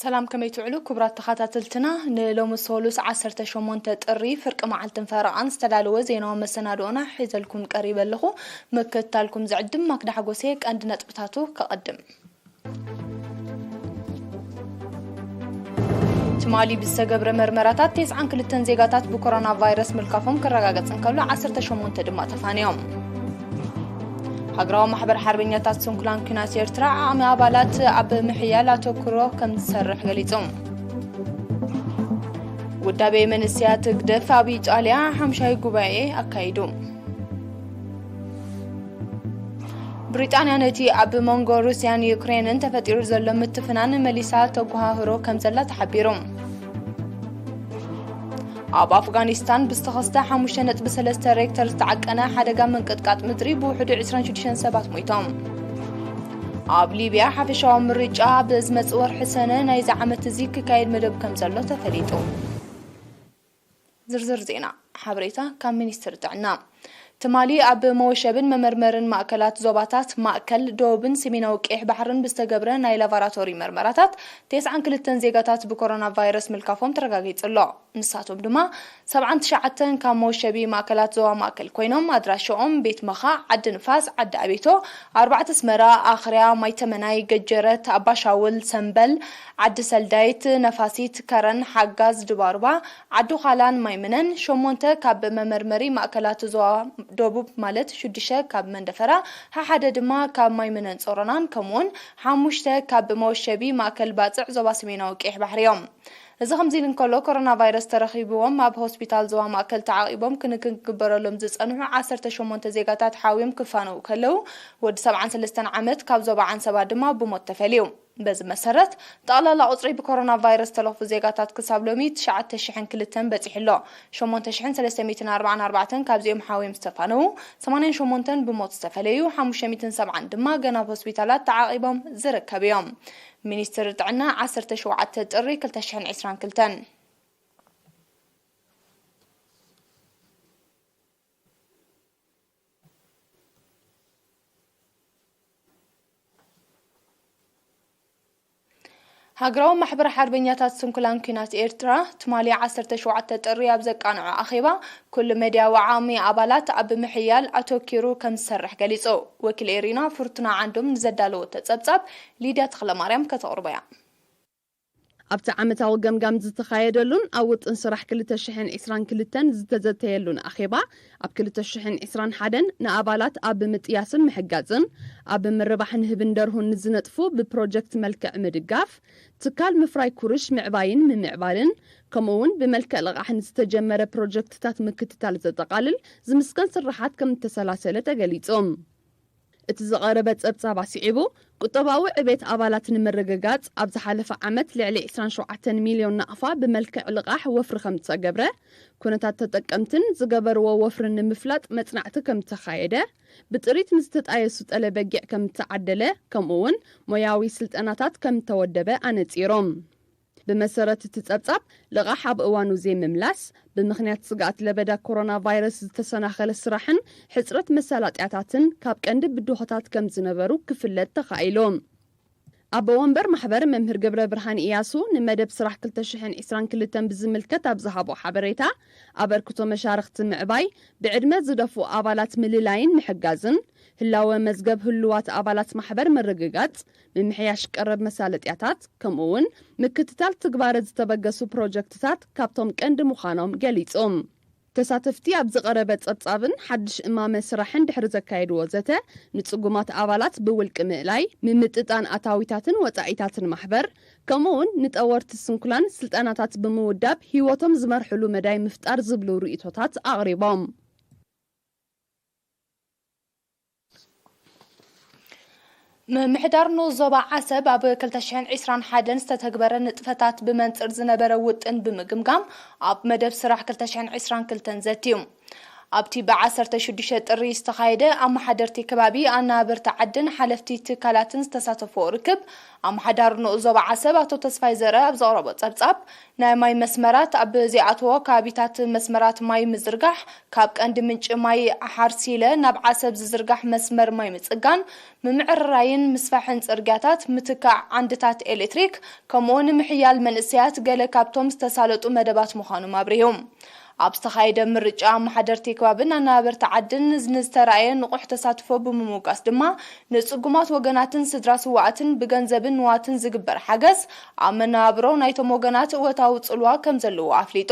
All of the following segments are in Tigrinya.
ሰላም፣ ከመይ ትውዕሉ ክቡራት ተኸታተልትና? ንሎሚ ሶሉስ ዓሰርተ ሸሞንተ ጥሪ ፍርቂ መዓልትን ፈረቓን ዝተዳለወ ዜናዊ መሰናድኦና ሒዘልኩም ቀሪበ ኣለኹ። ምክትታልኩም ዝዕድም ማክዳ ሓጎሴ። ቀንዲ ነጥብታቱ ከቐድም። ትማሊ ብዝተገብረ መርመራታት ተስዓን ክልተን ዜጋታት ብኮሮና ቫይረስ ምልካፎም ክረጋገጽ እንከሎ፣ ዓሰርተ ሸሞንተ ድማ ተፋንዮም። ሃገራዊ ማሕበር ሓርበኛታት ስንኩላን ኲናት ኤርትራ፣ ዓቕሚ ኣባላት ኣብ ምሕያል ኣተኩሮ ከም ዝሰርሕ ገሊጹ። ውዳቤ መንእሰያት ህግደፍ ኣብ ኢጣልያ ሓምሻይ ጉባኤ ኣካይዱ። ብሪጣንያ ነቲ ኣብ መንጎ ሩስያን ዩክሬንን ተፈጢሩ ዘሎ ምትፍናን መሊሳ ተጓሃህሮ ከም ዘላ ተሓቢሩ። ኣብ ኣፍጋኒስታን ብዝተኸስተ ሓሙሽተ ነጥቢ ሰለስተ ሬክተር ዝተዓቀነ ሓደጋ ምንቅጥቃጥ ምድሪ ብውሕዱ ዕስራን ሽዱሽተን ሰባት ሞይቶም። ኣብ ሊብያ ሓፈሻዊ ምርጫ ኣብ ዝመጽእ ወርሒ ሰነ ናይዚ ዓመት እዚ ክካየድ መደብ ከም ዘሎ ተፈሊጡ። ዝርዝር ዜና። ሓበሬታ ካብ ሚኒስትሪ ጥዕና። ትማሊ ኣብ መወሸብን መመርመርን ማእከላት ዞባታት ማእከል፣ ደቡብን ሰሜናዊ ቀይሕ ባሕርን ብዝተገብረ ናይ ላቦራቶሪ መርመራታት፣ ተስዓን ክልተን ዜጋታት ብኮሮና ቫይረስ ምልካፎም ተረጋጊጹ ኣሎ። ንሳቶም ድማ፣ ሰብዓን ትሽዓተን ካብ መወሸቢ ማእከላት ዞባ ማእከል ኮይኖም፣ ኣድራሻኦም ቤት መኻእ፣ ዓዲ ንፋስ፣ ዓዲ ኣቤቶ፣ ኣርባዕተ ኣስመራ፣ ኣኽርያ፣ ማይተመናይ፣ ገጀረት፣ ኣባሻውል፣ ሰምበል፣ ዓዲ ሰልዳይት፣ ነፋሲት፣ ከረን፣ ሓጋዝ፣ ድባርባ፣ ዓዲ ዃላን ማይምነን፣ ሸሞንተ ካብ መመርመሪ ማእከላት ዞባ ደቡብ ማለት ሽዱሽተ ካብ መንደፈራ፣ ሓሓደ ድማ ካብ ማይምነን ጾሮናን፣ ከምኡውን ሓሙሽተ ካብ መወሸቢ ማእከል ባጽዕ ዞባ ሰሜናዊ ቀይሕ ባሕሪ እዮም። እዚ ከምዚ ኢሉ እንከሎ፣ ኮሮና ቫይረስ ተረኺብዎም ኣብ ሆስፒታል ዞባ ማእከል ተዓቒቦም ክንክን ክግበረሎም ዝጸንሑ ዓሰርተ ሸሞንተ ዜጋታት ሓውዮም ክፋነዉ ከለዉ፣ ወዲ ሰብዓን ሰለስተን ዓመት ካብ ዞባ ዓንሰባ ድማ ብሞት ተፈልዩ። በዚ መሰረት፣ ጠቕላላ ቁጽሪ ብኮሮና ቫይረስ ዝተለኽፉ ዜጋታት ክሳብ ሎሚ ትሽዓተ ሽሕን ክልተን በጺሑ ኣሎ። ሸሞንተ ሽሕን ሰለስተ ሚእትን ኣርባዓን ኣርባዕተን ካብዚኦም ሓውዮም ዝተፋነዉ፣ ሰማንያን ሸሞንተን ብሞት ዝተፈለዩ፣ ሓሙሽተ ሚእትን ሰብዓን ድማ ገና ኣብ ሆስፒታላት ተዓቒቦም ዝርከቡ እዮም። ሚኒስትሪ ጥዕና፣ ዓሰርተ ሸውዓተ ጥሪ ክልተ ሽሕን ዕስራን ክልተን። ሃገራዊ ማሕበር ሓርበኛታት ስንኩላን ኲናት ኤርትራ፣ ትማሊ ዓሰርተ ሸውዓተ ጥሪ ኣብ ዘቃንዖ ኣኼባ፣ ኩሉ መድያዊ ዓቕሚ ኣባላት ኣብ ምሕያል ኣተኪሩ ከም ዝሰርሕ ገሊጹ። ወኪል ኤሪና ፍርቱና ዓንዶም ንዘዳለወቶ ጸብጻብ፣ ሊድያ ተኽለማርያም ከተቕርቦ እያ። ኣብቲ ዓመታዊ ገምጋም ዝተኻየደሉን ኣብ ውጥን ስራሕ ክልተ ሽሕን ዕስራን ክልተን ዝተዘተየሉን ኣኼባ፣ ኣብ ክልተ ሽሕን ዕስራን ሓደን ንኣባላት ኣብ ምጥያስን ምሕጋዝን፣ ኣብ ምርባሕን ህብን ደርሁን ንዝነጥፉ ብፕሮጀክት መልክዕ ምድጋፍ፣ ትካል ምፍራይ ኩርሽ ምዕባይን ምምዕባልን፣ ከምኡ'ውን ብመልክዕ ልቓሕ ንዝተጀመረ ፕሮጀክትታት ምክትታል ዘጠቓልል ዝምስገን ስርሓት ከም እተሰላሰለ ተገሊጹ። እቲ ዝቐረበ ጸብጻብ ኣስዒቡ፣ ቁጠባዊ ዕቤት ኣባላት ንምርግጋጽ፣ ኣብ ዝሓለፈ ዓመት ልዕሊ ዕስራን ሸውዓተን ሚልዮን ናቕፋ ብመልክዕ ልቓሕ ወፍሪ ከም እተገብረ፣ ኩነታት ተጠቀምትን ዝገበርዎ ወፍርን ንምፍላጥ መጽናዕቲ ከም እተኻየደ፣ ብጥሪት ንዝተጣየሱ ጠለ በጊዕ ከም እተዓደለ፣ ከምኡ'ውን ሞያዊ ስልጠናታት ከም እተወደበ ኣነጺሮም። ብመሰረት እቲ ጸብጻብ፣ ልቓሕ ኣብ እዋኑ ዘይምምላስ፣ ብምኽንያት ስግኣት ለበዳ ኮሮና ቫይረስ ዝተሰናኸለ ስራሕን ሕጽረት መሳለጥያታትን ካብ ቀንዲ ብድሆታት ከም ዝነበሩ ክፍለጥ ተኻኢሉ። ኣቦ ወንበር ማሕበር መምህር ገብረ ብርሃን ኢያሱ ንመደብ ስራሕ ክልተ ሽሕን ዕስራን ክልተን ብዝምልከት ኣብ ዝሃቦ ሓበሬታ፣ ኣበርክቶ መሻርኽቲ ምዕባይ፣ ብዕድመ ዝደፍኡ ኣባላት ምልላይን ምሕጋዝን፣ ህላወ መዝገብ ህሉዋት ኣባላት ማሕበር ምርግጋጽ፣ ምምሕያሽ ቀረብ መሳለጥያታት፣ ከምኡ'ውን ምክትታል ትግባረ ዝተበገሱ ፕሮጀክትታት ካብቶም ቀንዲ ምዃኖም ገሊጹ። ተሳተፍቲ ኣብ ዝቐረበ ጸብጻብን ሓድሽ እማመ ስራሕን ድሕሪ ዘካየድዎ ዘተ፣ ንጽጉማት ኣባላት ብውልቂ ምእላይ፣ ምምጥጣን ኣታዊታትን ወጻኢታትን ማሕበር፣ ከምኡ'ውን ንጠወርቲ ስንኩላን ስልጠናታት ብምውዳብ ህይወቶም ዝመርሕሉ መዳይ ምፍጣር ዝብሉ ርእይቶታት ኣቕሪቦም። ምምሕዳር ንኡስ ዞባ ዓሰብ ኣብ ክልተ ሽሕን ዕስራን ሓደን ዝተተግበረ ንጥፈታት ብመንጽር ዝነበረ ውጥን ብምግምጋም፣ ኣብ መደብ ስራሕ ክልተ ሽሕን ዕስራን ክልተን ዘትዩ። ኣብቲ ብ ዓሰርተ ሽዱሽተ ጥሪ ዝተኻየደ ኣመሓደርቲ ከባቢ፣ ኣናበርቲ ዓድን ሓለፍቲ ትካላትን ዝተሳተፎ ርክብ፣ ኣመሓዳሪ ንኡስ ዞባ ዓሰብ ኣቶ ተስፋይ ዘርአ ኣብ ዘቕረቦ ጸብጻብ፣ ናይ ማይ መስመራት ኣብ ዘይኣተዎ ከባቢታት መስመራት ማይ ምዝርጋሕ፣ ካብ ቀንዲ ምንጪ ማይ ሓርሲለ ናብ ዓሰብ ዝዝርጋሕ መስመር ማይ ምጽጋን፣ ምምዕርራይን ምስፋሕን ጽርግያታት፣ ምትካእ ዓንድታት ኤሌክትሪክ፣ ከምኡውን ምሕያል መንእሰያት ገለ ካብቶም ዝተሳለጡ መደባት ምዃኖም ኣብሪሁ። ኣብ ዝተኻየደ ምርጫ ኣመሓደርቲ ከባብን ኣናበርቲ ዓድን ንዝተራእየ ንቑሕ ተሳትፎ ብምምጓስ ድማ፣ ንጽጉማት ወገናትን ስድራ ስዋኣትን ብገንዘብን ንዋትን ዝግበር ሓገዝ፣ ኣብ መነባብሮ ናይቶም ወገናት እወታዊ ጽልዋ ከም ዘለዎ ኣፍሊጡ።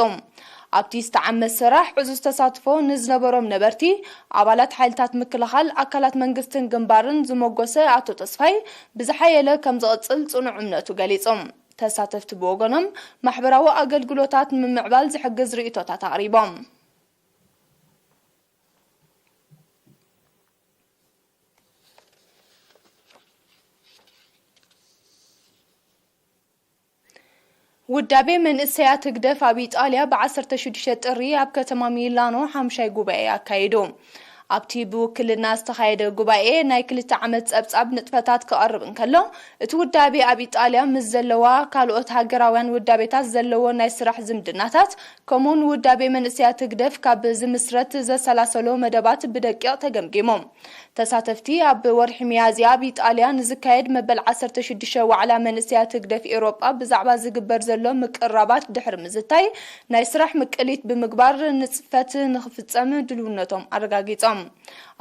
ኣብቲ ዝተዓመት ስራሕ ዕዙዝ ተሳትፎ ንዝነበሮም ነበርቲ፣ ኣባላት ሓይልታት ምክልኻል፣ ኣካላት መንግስትን ግንባርን ዝመጎሰ ኣቶ ተስፋይ፣ ብዝሓየለ ከም ዝቕጽል ጽኑዕ እምነቱ ገሊጹ። ተሳተፍቲ ብወገኖም፣ ማሕበራዊ ኣገልግሎታት ንምምዕባል ዝሕግዝ ርእይቶታት ኣቕሪቦም። ውዳቤ መንእሰያት ህግደፍ ኣብ ኢጣልያ ብ ዓሰርተ ሽዱሽተ ጥሪ ኣብ ከተማ ሚላኖ ሓምሻይ ጉባኤ ኣካይዱ። ኣብቲ ብውክልና ዝተኻየደ ጉባኤ፣ ናይ ክልተ ዓመት ጸብጻብ ንጥፈታት ክቐርብ እንከሎ፣ እቲ ውዳቤ ኣብ ኢጣልያ ምስ ዘለዋ ካልኦት ሃገራውያን ውዳቤታት ዘለዎ ናይ ስራሕ ዝምድናታት፣ ከምኡውን ውዳቤ መንእሰያት ህግደፍ ካብ ዝምስረት ዘሰላሰሎ መደባት ብደቂቕ ተገምጊሙ። ተሳተፍቲ፣ ኣብ ወርሒ ሚያዝያ ኣብ ኢጣልያ ንዝካየድ መበል ዓሰርተ ሽዱሽተ ዋዕላ መንእሰያት ህግደፍ ኤውሮጳ ብዛዕባ ዝግበር ዘሎ ምቅርራባት ድሕሪ ምዝታይ፣ ናይ ስራሕ ምቅሊት ብምግባር ንጽፈት ንኽፍጸም ድልውነቶም ኣረጋጊጾም።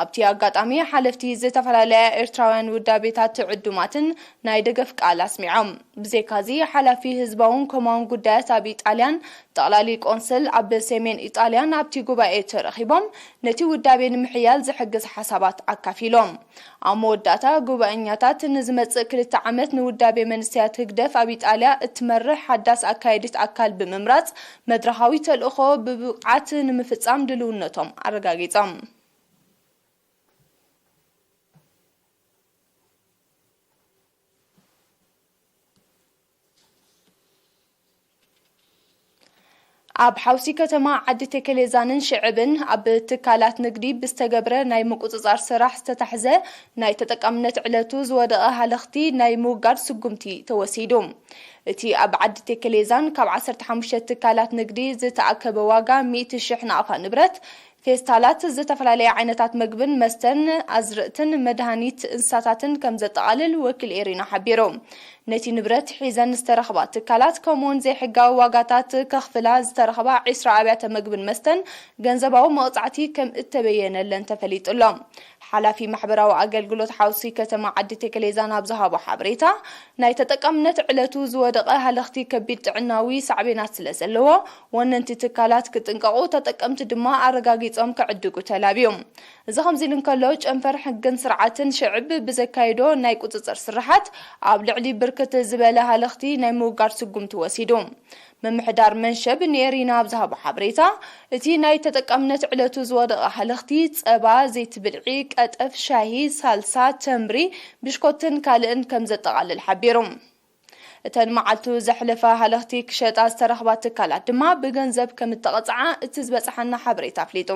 ኣብቲ ኣጋጣሚ፣ ሓለፍቲ ዝተፈላለያ ኤርትራውያን ውዳቤታት ዕዱማትን ናይ ደገፍ ቃል ኣስሚዖም። ብዘይካዚ፣ ሓላፊ ህዝባውን ኮማውን ጉዳያት ኣብ ኢጣልያን ጠቕላሊ ቆንስል ኣብ ሰሜን ኢጣልያን ኣብቲ ጉባኤ ተረኺቦም፣ ነቲ ውዳቤ ንምሕያል ዝሕግዝ ሓሳባት ኣካፊሎም። ኣብ መወዳእታ፣ ጉባኤኛታት ንዝመጽእ ክልተ ዓመት ንውዳቤ መንእሰያት ህግደፍ ኣብ ኢጣልያ እትመርሕ ሓዳስ ኣካየዲት ኣካል ብምምራጽ፣ መድረኻዊ ተልእኾ ብብቕዓት ንምፍጻም ድልውነቶም ኣረጋጊጾም። ኣብ ሓውሲ ከተማ ዓዲ ቴከሌዛንን ሽዕብን ኣብ ትካላት ንግዲ ብዝተገብረ ናይ ምቁጽጻር ስራሕ ዝተታሕዘ ናይ ተጠቃምነት ዕለቱ ዝወደቐ ሃለኽቲ ናይ ምውጋድ ስጉምቲ ተወሲዱ። እቲ ኣብ ዓዲ ቴከሌዛን ካብ ዓሰርተ ሓሙሽተ ትካላት ንግዲ ዝተኣከበ ዋጋ ሚእቲ ሽሕ ናቕፋ ንብረት፣ ፌስታላት፣ ዝተፈላለየ ዓይነታት መግብን መስተን፣ ኣዝርእትን መድሃኒት እንስሳታትን ከም ዘጠቓልል ወኪል ኤሪና ሓቢሩ። ነቲ ንብረት ሒዘን ዝተረኽባ ትካላት፣ ከምኡውን ዘይሕጋዊ ዋጋታት ከኽፍላ ዝተረኽባ ዒስራ ኣብያተ መግብን መስተን ገንዘባዊ መቕጻዕቲ ከም እተበየነለን ተፈሊጡ ኣሎ። ሓላፊ ማሕበራዊ ኣገልግሎት ሓውሲ ከተማ ዓዲ ቴከሌዛን ኣብ ዝሃቦ ሓበሬታ፣ ናይ ተጠቃምነት ዕለቱ ዝወደቐ ሃለኽቲ ከቢድ ጥዕናዊ ሳዕቤናት ስለ ዘለዎ፣ ወነንቲ ትካላት ክጥንቀቑ፣ ተጠቀምቲ ድማ ኣረጋጊጾም ክዕድጉ ተላብዩ። እዚ ከምዚ ኢሉ እንከሎ፣ ጨንፈር ሕግን ስርዓትን ሽዕብ ብዘካየዶ ናይ ቁጽጽር ስርሓት፣ ኣብ ልዕሊ ብርክት ዝበለ ሃለኽቲ ናይ ምውጋድ ስጉምቲ ወሲዱ። ምምሕዳር መንሸብ ንኤሪና ኣብ ዝሃቦ ሓበሬታ፣ እቲ ናይ ተጠቃምነት ዕለቱ ዝወደቐ ሃለኽቲ፣ ጸባ፣ ዘይቲ ብልዒ፣ ቀጠፍ፣ ሻሂ፣ ሳልሳ፣ ተምሪ፣ ብሽኮትን ካልእን ከም ዘጠቓልል ሓቢሩ። እተን መዓልቱ ዘሕለፋ ሃለኽቲ ክሸጣ ዝተረኽባ ትካላት ድማ ብገንዘብ ከም እተቐጽዓ እቲ ዝበጽሓና ሓበሬታ ኣፍሊጡ።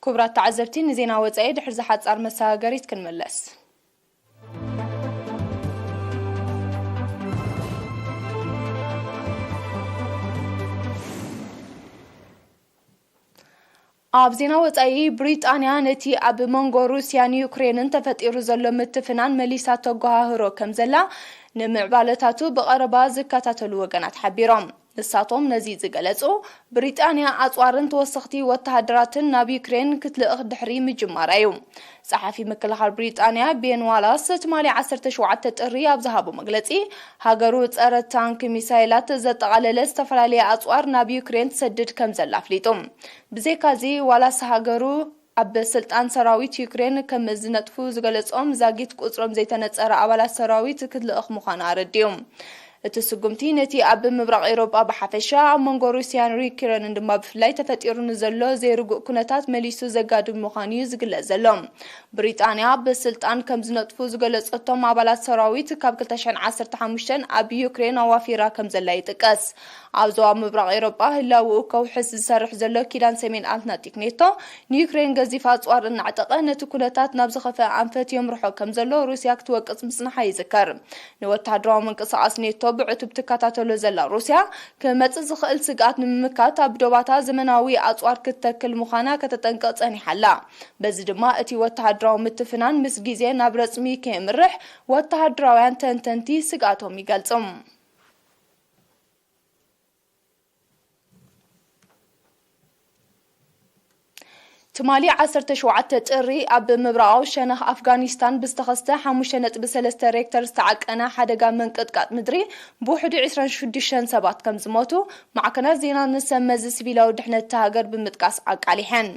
ክቡራት ተዓዘብቲ፣ ንዜና ወጻኢ ድሕሪ ዝሓጻር መሰጋገሪት ክንምለስ። ኣብ ዜና ወጻኢ፣ ብሪጣንያ ነቲ ኣብ መንጎ ሩስያን ዩክሬንን ተፈጢሩ ዘሎ ምትፍናን መሊሳ ተጓሃህሮ ከም ዘላ ንምዕባለታቱ ብቐረባ ዝከታተሉ ወገናት ሓቢሮም። ንሳቶም ነዚ ዝገለጹ፣ ብሪጣንያ ኣጽዋርን ተወሰኽቲ ወተሃደራትን ናብ ዩክሬን ክትልእኽ ድሕሪ ምጅማራ እዩ። ጸሓፊ ምክልኻል ብሪጣንያ ቤን ዋላስ ትማሊ ዓሰርተ ሸውዓተ ጥሪ ኣብ ዝሃቦ መግለጺ፣ ሃገሩ ጸረ ታንክ ሚሳይላት ዘጠቓለለ ዝተፈላለየ ኣጽዋር ናብ ዩክሬን ትሰድድ ከም ዘላ ኣፍሊጡ። ብዘይካዚ፣ ዋላስ ሃገሩ ኣብ ስልጣን ሰራዊት ዩክሬን ከም ዝነጥፉ ዝገለጾም ዛጊት ቁጽሮም ዘይተነጸረ ኣባላት ሰራዊት ክትልእኽ ምዃና ኣረዲኡ። እቲ ስጉምቲ ነቲ ኣብ ምብራቕ ኤውሮጳ ብሓፈሻ፣ ኣብ መንጎ ሩስያን ዩክሬንን ድማ ብፍላይ ተፈጢሩ ንዘሎ ዘይርጉእ ኩነታት መሊሱ ዘጋድድ ምዃኑ እዩ ዝግለጽ ዘሎ። ብሪጣንያ ብስልጣን ከም ዝነጥፉ ዝገለጸቶም ኣባላት ሰራዊት ካብ ክልተ ሽሕን ዓሰርተ ሓሙሽተን ኣብ ዩክሬን ኣዋፊራ ከም ዘላ ይጥቀስ። ኣብ ዞባ ምብራቕ ኤውሮጳ ህላውኡ ከውሕስ ዝሰርሕ ዘሎ ኪዳን ሰሜን ኣትላንቲክ ኔቶ፣ ንዩክሬን ገዚፍ ኣጽዋር እናዕጠቐ ነቲ ኩነታት ናብ ዝኸፍአ ኣንፈት የምርሖ ከም ዘሎ ሩስያ ክትወቅስ ምጽንሓ ይዝከር። ንወተሃደራዊ ምንቅስቓስ ኔቶ ብዕቱብ ትከታተሎ ዘላ ሩስያ፣ ክመጽእ ዝኽእል ስግኣት ንምምካት ኣብ ዶባታ ዘመናዊ ኣጽዋር ክትተክል ምዃና ከተጠንቅቕ ጸኒሓ ኣላ። በዚ ድማ እቲ ወተሃደራዊ ምትፍናን ምስ ግዜ ናብ ረጽሚ ከየምርሕ ወተሃደራውያን ተንተንቲ ስግኣቶም ይገልጹ። ትማሊ ዓሰርተ ሸውዓተ ጥሪ ኣብ ምብራቓዊ ሸነኽ ኣፍጋኒስታን ብዝተኸስተ ሓሙሽተ ነጥቢ ሰለስተ ሬክተር ዝተዓቀነ ሓደጋ ምንቅጥቃጥ ምድሪ ብውሕዱ ዕስራን ሽዱሽተን ሰባት ከም ዝሞቱ ማዕከናት ዜና ንሰብ መዚ ሲቪላዊ ድሕነት እታ ሃገር ብምጥቃስ ኣቃሊሐን።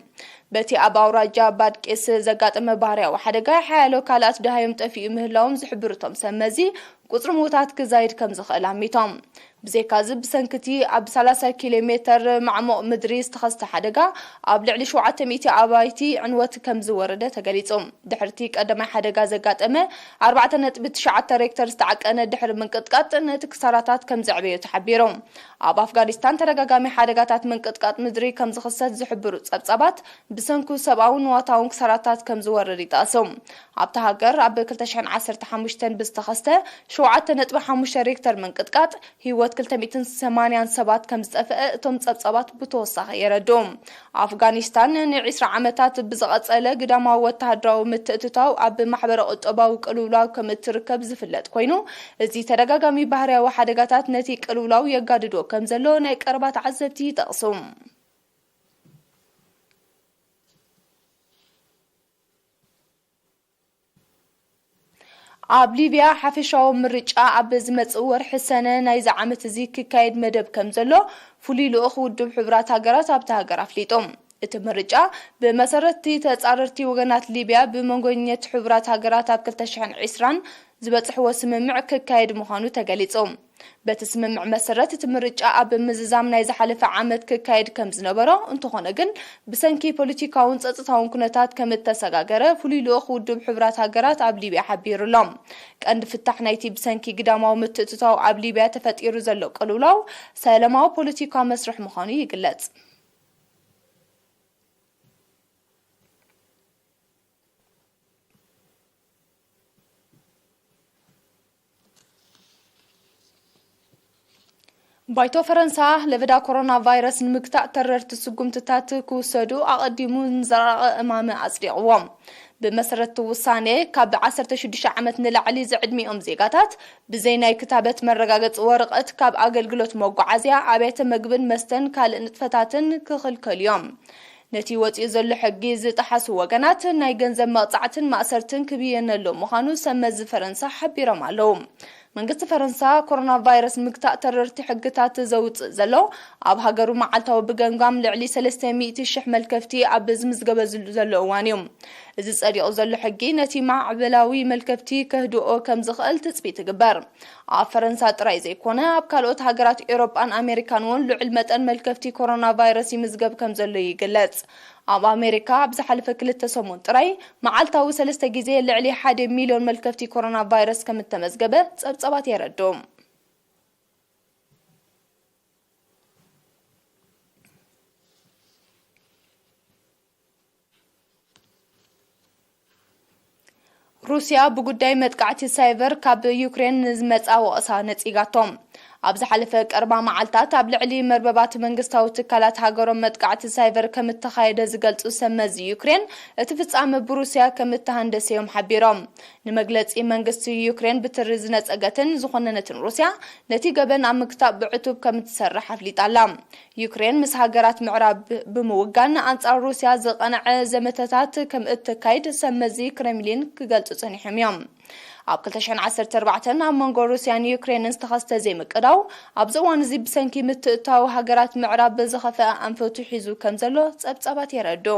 በቲ ኣብ ኣውራጃ ባድቂስ ዘጋጠመ ባህርያዊ ሓደጋ ሓያሎ ካልኣት ደሃዮም ጠፊኡ ምህላዎም ዝሕብሩ እቶም ሰብ መዚ፣ ቁጽሪ ምዉታት ክዛይድ ከም ዝኽእል ኣሚቶም። ብዘይካዚ፣ ብሰንኪ እቲ ኣብ ሰላሳ ኪሎ ሜተር ማዕሙቕ ምድሪ ዝተኸስተ ሓደጋ፣ ኣብ ልዕሊ ሸውዓተ ሚእቲ ኣባይቲ ዕንወት ከም ዝወረደ ተገሊጹ። ድሕሪ እቲ ቀዳማይ ሓደጋ ዘጋጠመ ኣርባዕተ ነጥቢ ትሽዓተ ሬክተር ዝተዓቀነ ድሕሪ ምንቅጥቃጥ፣ ነቲ ክሳራታት ከም ዘዕበዮ ተሓቢሩ። ኣብ ኣፍጋኒስታን ተደጋጋሚ ሓደጋታት ምንቅጥቃጥ ምድሪ ከም ዝኽሰት ዝሕብሩ ጸብጻባት፣ ብሰንኩ ሰብኣውን ንዋታውን ክሳራታት ከም ዝወርድ ይጠቕሱ። ኣብታ ሃገር ኣብ ክልተ ሽሕን ዓሰርተ ሓሙሽተን ብዝተኸስተ ሸውዓተ ነጥቢ ሓሙሽተ ሬክተር ምንቅጥቃጥ ህይወት ክልተ ሚእትን ሰማንያን ሰባት ከም ዝጠፍአ እቶም ጸብጻባት ብተወሳኺ የረድኡ። ኣፍጋኒስታን ንዒስራ ዓመታት ብዝቐጸለ ግዳማዊ ወተሃደራዊ ምትእትታው ኣብ ማሕበረ ቁጠባዊ ቅልውላው ከም እትርከብ ዝፍለጥ ኮይኑ፣ እዚ ተደጋጋሚ ባህርያዊ ሓደጋታት ነቲ ቅልውላው የጋድዶ ከም ዘሎ ናይ ቀረባ ተዓዘብቲ ይጠቕሱ። ኣብ ሊብያ ሓፈሻዊ ምርጫ ኣብ ዝመጽእ ወርሒ ሰነ ናይዚ ዓመት እዚ ክካየድ መደብ ከም ዘሎ ፍሉይ ልኡኽ ውድብ ሕቡራት ሃገራት ኣብታ ሃገር ኣፍሊጡ። እቲ ምርጫ ብመሰረት እቲ ተጻረርቲ ወገናት ሊብያ ብመንጎኛት ሕቡራት ሃገራት ኣብ ክልተ ሽሕን ዕስራን ዝበጽሕዎ ስምምዕ ክካየድ ምዃኑ ተገሊጹ። በቲ ስምምዕ መሰረት፣ እቲ ምርጫ ኣብ ምዝዛም ናይ ዝሓለፈ ዓመት ክካየድ ከም ዝነበሮ፣ እንተኾነ ግን፣ ብሰንኪ ፖለቲካውን ጸጥታውን ኩነታት ከም እተሰጋገረ፣ ፍሉይ ልኡኽ ውድብ ሕቡራት ሃገራት ኣብ ሊብያ ሓቢሩ ኣሎ። ቀንዲ ፍታሕ ናይቲ ብሰንኪ ግዳማዊ ምትእትታው ኣብ ሊብያ ተፈጢሩ ዘሎ ቅልውላው፣ ሰላማዊ ፖለቲካዊ መስርሕ ምዃኑ ይግለጽ። ባይቶ ፈረንሳ፣ ለበዳ ኮሮና ቫይረስ ንምግታእ ተረርቲ ስጉምትታት ክውሰዱ ኣቐዲሙ ንዘረቐ እማመ ኣጽዲቕዎ። ብመሰረት እቲ ውሳኔ፣ ካብ ዓሰርተ ሽዱሽተ ዓመት ንላዕሊ ዝዕድሚኦም ዜጋታት፣ ብዘይ ናይ ክታበት መረጋገጺ ወረቐት ካብ ኣገልግሎት መጓዓዝያ፣ ኣብያተ መግብን መስተን ካልእ ንጥፈታትን ክኽልከሉ እዮም። ነቲ ወጺኡ ዘሎ ሕጊ ዝጠሓሱ ወገናት ናይ ገንዘብ መቕጻዕትን ማእሰርትን ክብየነሎም ምዃኑ ሰብ መዚ ፈረንሳ ሓቢሮም ኣለዉ። መንግስቲ ፈረንሳ ኮሮና ቫይረስ ንምግታእ ተረርቲ ሕግታት ዘውጽእ ዘሎ፣ ኣብ ሃገሩ መዓልታዊ ብገምጋም ልዕሊ ሰለስተ ሚእቲ ሽሕ መልከፍቲ ኣብ ዝምዝገበሉ ዘሎ እዋን እዩ። እዚ ጸዲቑ ዘሎ ሕጊ ነቲ ማዕበላዊ መልከፍቲ ከህድኦ ከም ዝኽእል ትጽቢት ይግበር። ኣብ ፈረንሳ ጥራይ ዘይኮነ፣ ኣብ ካልኦት ሃገራት ኤውሮጳን ኣሜሪካን እውን ልዑል መጠን መልከፍቲ ኮሮና ቫይረስ ይምዝገብ ከም ዘሎ ይግለጽ። ኣብ ኣሜሪካ ኣብ ዝሓለፈ ክልተ ሰሙን ጥራይ መዓልታዊ ሰለስተ ግዜ ልዕሊ ሓደ ሚልዮን መልከፍቲ ኮሮና ቫይረስ ከም እተመዝገበ ጸብጻባት የረድኡ። ሩስያ ብጉዳይ መጥቃዕቲ ሳይበር ካብ ዩክሬን ንዝመጻ ወቐሳ ነጺጋቶ። ኣብ ዝሓለፈ ቀርባ መዓልታት ኣብ ልዕሊ መርበባት መንግስታዊ ትካላት ሃገሮም መጥቃዕቲ ሳይበር ከም እተኻየደ ዝገልጹ ሰብ መዚ ዩክሬን፣ እቲ ፍጻመ ብሩስያ ከም እተሃንደሰ እዮም ሓቢሮም። ንመግለጺ መንግስቲ ዩክሬን ብትሪ ዝነጸገትን ዝኾነነትን ሩስያ፣ ነቲ ገበን ኣብ ምግታእ ብዕቱብ ከም እትሰርሕ ኣፍሊጣ ኣላ። ዩክሬን ምስ ሃገራት ምዕራብ ብምውጋን ኣንጻር ሩስያ ዝቐንዐ ዘመተታት ከም እተካይድ ሰብ መዚ ክሬምሊን ክገልጹ ጸኒሖም እዮም። ኣብ ክልተ ሽሕን ዓሰርተ ኣርባዕተን ኣብ መንጎ ሩስያን ዩክሬንን ዝተኸስተ ዘይምቅዳው፣ ኣብዚ እዋን እዚ ብሰንኪ ምትእትታው ሃገራት ምዕራብ ዝኸፍአ ኣንፈቱ ሒዙ ከም ዘሎ ጸብጻባት የረድኡ።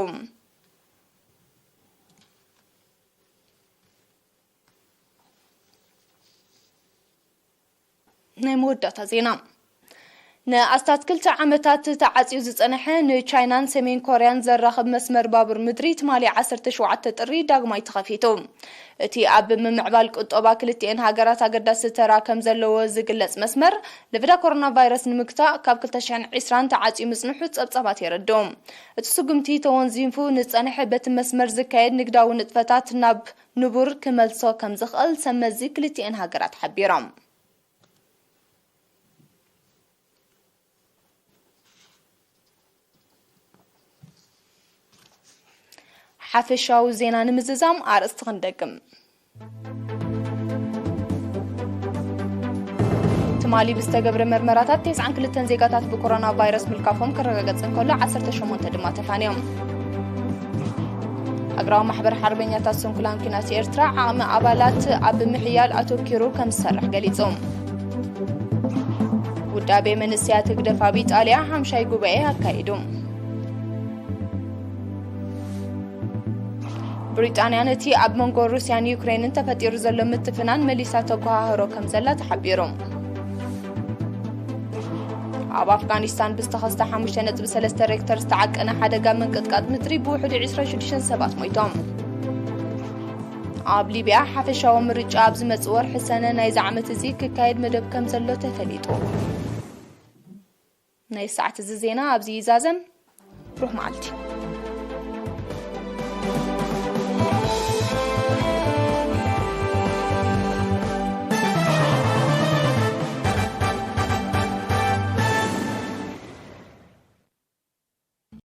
ናይ መወዳእታ ዜና። ንኣስታት ክልተ ዓመታት ተዓጽዩ ዝጸንሐ ንቻይናን ሰሜን ኮርያን ዘራኽብ መስመር ባቡር ምድሪ ትማሊ ዓሰርተ ሸውዓተ ጥሪ ዳግማይ ተኸፊቱ። እቲ ኣብ ምምዕባል ቁጠባ ክልቲኤን ሃገራት ኣገዳሲ ተራ ከም ዘለዎ ዝግለጽ መስመር፣ ለበዳ ኮሮና ቫይረስ ንምግታእ ካብ ክልተ ሽሕን ዕስራን ተዓጽዩ ምጽንሑ ጸብጻባት የረድኡ። እቲ ስጉምቲ ተወንዚፉ ንጸንሐ በቲ መስመር ዝካየድ ንግዳዊ ንጥፈታት ናብ ንቡር ክመልሶ ከም ዝኽእል ሰብ መዚ ክልቲኤን ሃገራት ሓቢሮም። ሓፈሻዊ ዜና ንምዝዛም ኣርእስቲ ክንደግም። ትማሊ ብዝተገብረ መርመራታት ተስዓን ክልተን ዜጋታት ብኮሮና ቫይረስ ምልካፎም ክረጋገጽ እንከሎ፣ ዓሰርተ ሸሞንተ ድማ ተፋንዮም። ሃገራዊ ማሕበር ሓርበኛታት ስንኩላን ኲናት ኤርትራ ዓቕሚ ኣባላት ኣብ ምሕያል ኣተኪሩ ከም ዝሰርሕ ገሊጹ። ውዳቤ መንእሰያት ህግደፍ ኣብ ኢጣልያ ሓምሻይ ጉባኤ ኣካይዱ። ብሪጣንያ ነቲ ኣብ መንጎ ሩስያን ዩክሬንን ተፈጢሩ ዘሎ ምትፍናን መሊሳ ተጓሃህሮ ከም ዘላ ተሓቢሩ። ኣብ ኣፍጋኒስታን ብዝተኸስተ ሓሙሽተ ነጥቢ ሰለስተ ሬክተር ዝተዓቀነ ሓደጋ ምንቅጥቃጥ ምድሪ ብውሕዱ ዕስራን ሽዱሽተን ሰባት ሞይቶም። ኣብ ሊብያ ሓፈሻዊ ምርጫ ኣብ ዝመጽእ ወርሒ ሰነ ናይዚ ዓመት እዚ ክካየድ መደብ ከም ዘሎ ተፈሊጡ። ናይ ሰዓት እዚ ዜና ኣብዚ ይዛዘም። ብሩኽ መዓልቲ።